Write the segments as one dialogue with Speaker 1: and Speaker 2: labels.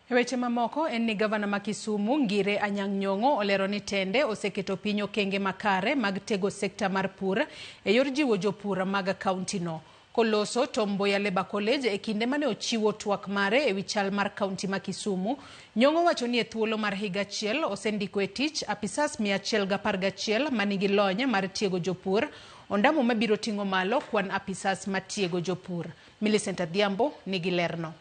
Speaker 1: E weche mamoko en ni gavana ma Kisumu Ngire Anyang' Nyong'o olero ni tende oseketo piny okenge makare mag tego sekta mar pur e yor jiwo jopur mag kauntino. Koloso Tom Mboya Labour College e kinde mane ochiwo twak mare e wi chal mar kaunti ma Kisumu, Nyong'o wacho ni e thuolo mar higa achiel osendiko e tich apisas 111 manigi lony mar tiego jopur, ondamo mabiro ting'o malo kwan apisas matiego jopur. Millicent Adhiambo nigi lerno.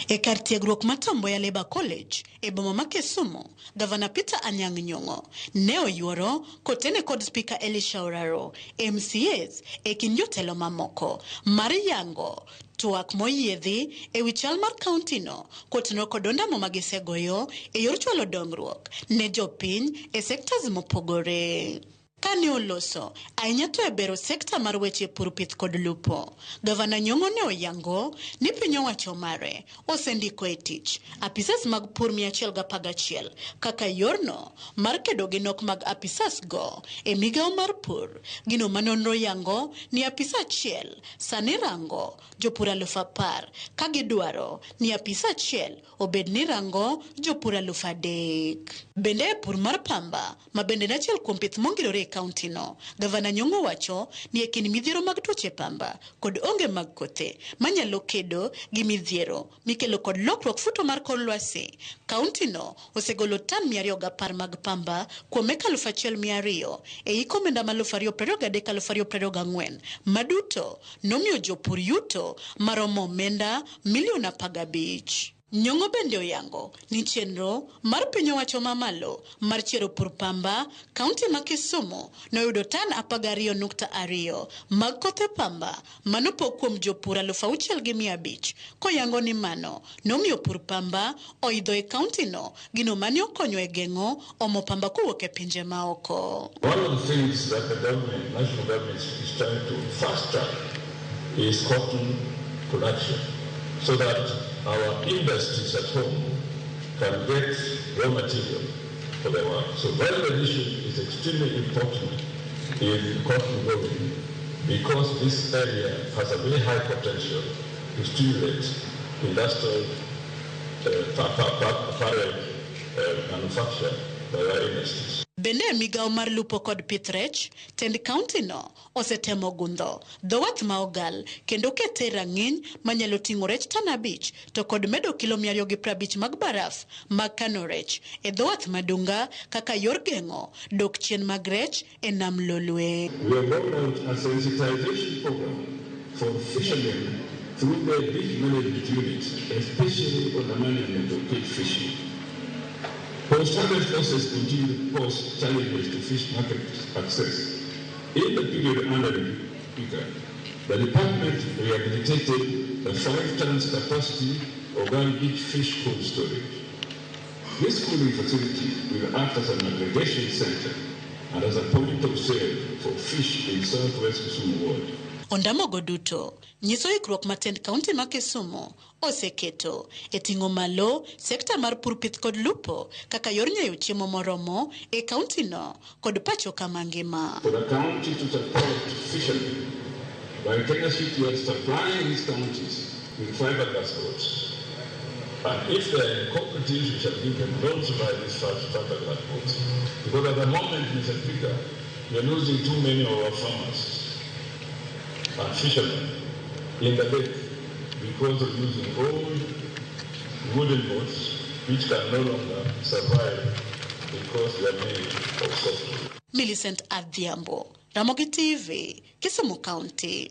Speaker 2: E kar tiegruok ma Tom Mboya Labour College e boma ma Kisumu, Gavana Peter Anyang' Nyong'o ne oyuoro kotene kod Spika Elisha Oraro, MCAs e kind jotelo mamoko mar yango twak moyiedhi e wi chal mar kaunti no kotenore kod ondamo ma gisegoyo e yor chwalo dongruok ne jopiny e sectors mopogore. Kane oloso ahinya to e bero sekta mar weche pur, pith kod lupo, Gavana Nyong'o ne oyango ni piny owacho mare osendiko e tich apisas mag pur 111 kaka yorno mar kedo gi nok mag apisas go e migawo mar pur. Gino ma nonro yango ni apisa achiel sani rango jopur 10,000 ka gidwaro ni apisa achiel obed ni rango jopur 3,000. Bende e pur mar pamba, ma bende en achiel kuom pith mongirore e kaunti no, Gavana Nyong'o wacho ni e kind midhiero mag tuoche pamba kod onge mag kothe manyalo kedo gi midhiero mikelo kod lokruok futo mar kor lwasi, kaunti no osegolo tan 210 mag pamba kuom eka 1,200 e hik omenda ma 2023-2024 maduto nomiyo jopur yuto maromo omenda milion 15. Nyong'o bende oyango ni chenro mar piny owacho mamalo mar chiero pur pamba, kaunti ma Kisumu noyudo tan 12.2 mag kothe pamba manopog kuom jopur 6,500, koyango ni mano nomiyo pur pamba oidho e kaunti no, gino mane okonyo e geng'o omo pamba kowuok e pinje maoko.
Speaker 3: One of the things that the government, national government is trying to fast track is cotton production, so that our industries at home can get raw material for their work. So value addition is extremely important in cotton growing because this area has a very high potential to stimulate industrial apparel manufacture by our industries.
Speaker 2: Bende e migawo mar lupo kod pith rech, tend kaunti no osetemo gundho dho wath ma Ogal kendo kete e rang'iny manyalo ting'o rech tan 5 to kod medo kilo 250 mag baraf mag kano rech e dho wath ma Dunga kaka yor geng'o dok chien mag rech e nam Lolwe.
Speaker 3: We have rolled out a sensitization program for fishermen through their beach management units, especially on the management of cage fishing. Post-harvest losses continue to pose challenges to fish market access. In the period under review, Speaker, the department rehabilitated the 5 tons capacity Ogal Beach Fish Cold Storage. This cooling facility will act as an aggregation center and as a point of sale for fish in Southwest Kisumu Ward.
Speaker 2: Ondamogo duto nyiso ikruok ma tend kaunti ma Kisumu oseketo e ting'o malo sekta mar pur, pith kod lupo kaka yor nyayo chiemo moromo e kaunti no kod pacho kama ngima.
Speaker 3: For the county to support fishermen by Kenya Shipyards supplying these counties with fiberglass boats. And if they are in cooperatives, we shall give them loans to buy these fiberglass boats. Because at the moment, Mr. Speaker, we are losing too many of our farmers and fishermen in the lake because of using old wooden boats which can no longer survive because they are made of softwood.
Speaker 2: Millicent Adhiambo, Ramogi TV, Kisumu County.